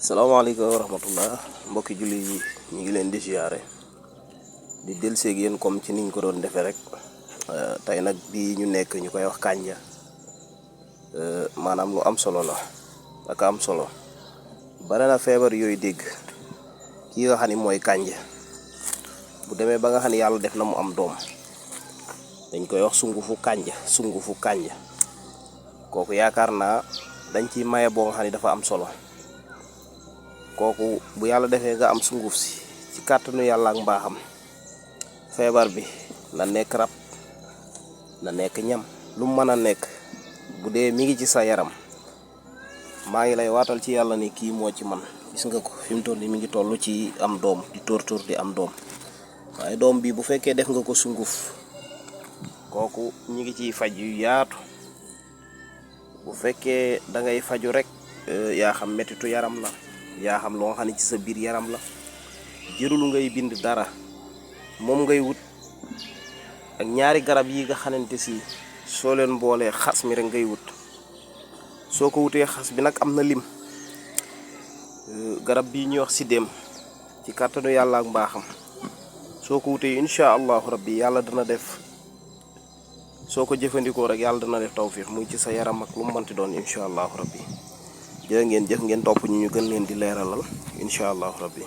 salaamaaleykum wa rahmatullah mbokki julli yi ñu ngi leen di ziare di delluseeg yéen comme ci niñ ko doon defee rek tey nag bii ñu nekk ñu koy wax kànja maanaam lu am solo la ak am solo bare na feebar yooyu dégg kii nga xam ni mooy kànja bu demee ba nga xam ni yàlla def na mu am doom dañ koy wax sungufu kànja kooku yaakaar naa dañ ci maye boo nga xam ni dafa am solo. kooku bu yàlla defee nga am sunguf si ci kàttanu yàlla ak mbaaxam feebar bi na nekk rab na nekk ñam lu mu mën a nekk bu dee mi ngi ci sa yaram maa ngi lay waatal ci yàlla ni kii moo ci man gis nga ko fi mu toll nii mi ngi toll ci am doom di tóor di am doom waaye doom bi bu fekkee def nga ko sunguf kooku ñi ngi ciy faj yu yaatu bu fekkee da ngay faju rek yaa xam mettitu yaram la yaa xam loo xam ne ci sa biir yaram la jërul ngay bind dara moom ngay wut ak ñaari garab yi nga xamante si soo leen boolee xas mi rek ngay wut soo ko wutee xas bi nag am na lim garab bii ñuy wax siddéem ci kàttanu yàlla ak mbaaxam soo ko wutee incha allahu rabbi yàlla dana def soo ko jëfandikoo rek yàlla dana def tawfiix muy ci sa yaram ak lu mu mënti doon incha allahu rabbi jërë ngeen jëf ngeen topp ñu gën leen di leeralal incha allahu rabbi